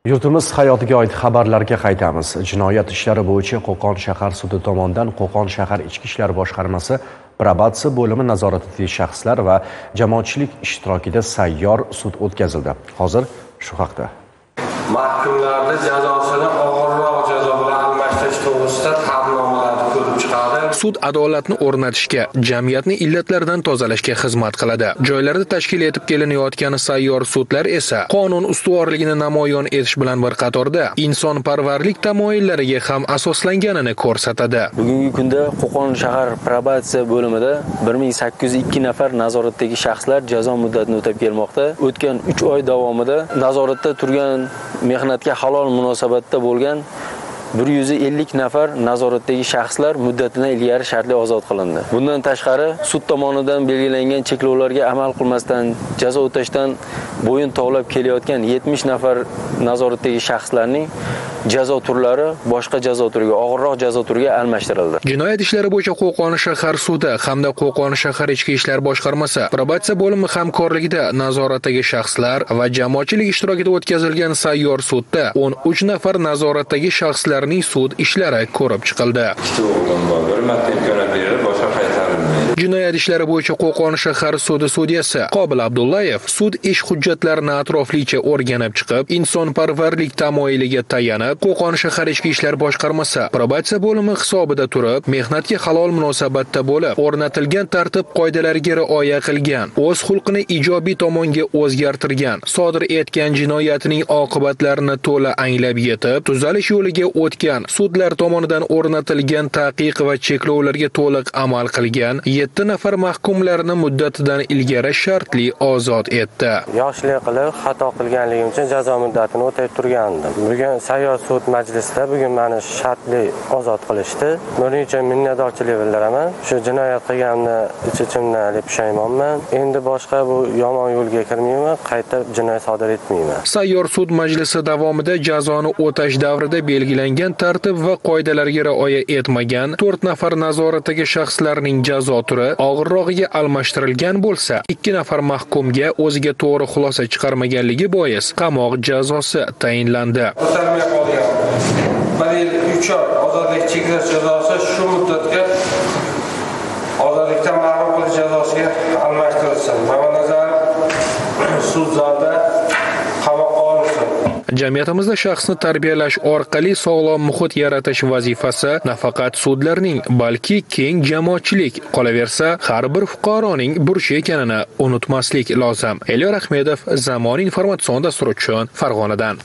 Yurtimiz hayotiga oid xabarlarga qaytamiz. Jinoyat ishlari bo'yicha Qo'qon shahar sudi tomonidan Qo'qon shahar Ichki ishlar boshqarmasi probatsiya bo'limi nazoratidagi shaxslar va jamoatchilik ishtirokida sayyor sud o'tkazildi. Hozir shu haqda. Mahkumlarni jazosini og'irroq jazo bilan almashtirish to'g'risida ta'limnomalarni ko'rib chiqadi. Sud adolatni o'rnatishga, jamiyatni illatlardan tozalashga xizmat qiladi. Joylarda tashkil etib kelinayotgan sayyor sudlar esa qonun ustuvorligini namoyon etish bilan bir qatorda insonparvarlik tamoyillariga ham asoslanganini ko'rsatadi. Bugungi kunda Qo'qon shahar probatsiya bo'limida 1802 nafar nazoratdagi shaxslar jazo muddatini o'tab kelmoqda. O'tgan 3 oy davomida nazoratda turgan, mehnatga halol munosabatda bo'lgan 150 nafar nazoratdagi shaxslar muddatidan ilgari shartli ozod qilindi. Bundan tashqari, sud tomonidan belgilangan cheklovlarga amal qilmasdan jazo o'tashdan bo'yin tovlab kelayotgan 70 nafar nazoratdagi shaxslarning jazo turlari boshqa jazo turiga, og'irroq jazo turiga almashtirildi. Jinoyat ishlari bo'yicha Qo'qon shahar sudi hamda Qo'qon shahar Ichki ishlar boshqarmasi probatsiya bo'limi hamkorligida nazoratdagi shaxslar va jamoatchilik ishtirokida o'tkazilgan sayyor sudda 13 nafar nazoratdagi shaxslarning sud ishlari ko'rib chiqildi. Ikkita o'g'lim bor, bir marta imkoniyat berilib, boshqa qaytarilmaydi. Jinoyat ishlari bo'yicha Qo'qon shahar sudi sudyasi Qobil Abdullayev sud ish hujjatlarini atroflicha o'rganib chiqib, insonparvarlik tamoyiliga tayanib, Qo'qon shahar Ichki ishlar boshqarmasi probatsiya bo'limi hisobida turib, mehnatga halol munosabatda bo'lib, o'rnatilgan tartib qoidalariga rioya qilgan, o'z xulqini ijobiy tomonga o'zgartirgan, sodir etgan jinoyatining oqibatlarini to'la anglab yetib, tuzalish yo'liga o'tgan, sudlar tomonidan o'rnatilgan taqiq va cheklovlarga to'liq amal qilgan 7 nafar mahkumlarni muddatidan ilgari shartli ozod etdi. Yoshlik qilib xato qilganligim uchun jazo muddatini o'tab turgandim. Bugun sayyor sud majlisida bugun meni shartli ozod qilishdi. Buning uchun minnatdorchilik bildiraman. Shu jinoyat qilganimni ich-ichimdan pushaymonman. Endi boshqa bu yomon yo'lga kirmayman, qayta jinoyat sodir etmayman. Sayyor sud majlisi davomida jazoni o'tash davrida belgilangan tartib va qoidalarga rioya etmagan 4 nafar nazoratdagi shaxslarning jazo turi og'irrog'iga almashtirilgan bo'lsa, 2 nafar mahkumga o'ziga to'g'ri xulosa chiqarmaganligi bois qamoq jazosi tayinlandi. O'talmay qolgan 1 yil 3 oy ozodlik cheklash jazosi shu muddatga ozodlikdan mahrum qilish jazosiga almashtirilsin. Mamanazarov sud zalida qamoqqa olinsin. Jamiyatimizda shaxsni tarbiyalash orqali sog'lom muhit yaratish vazifasi nafaqat sudlarning, balki keng jamoatchilik, qolaversa har bir fuqaroning burchi ekanini unutmaslik lozim. Elyor Ahmedov, Zamon informatsion dasturi uchun Farg'onadan.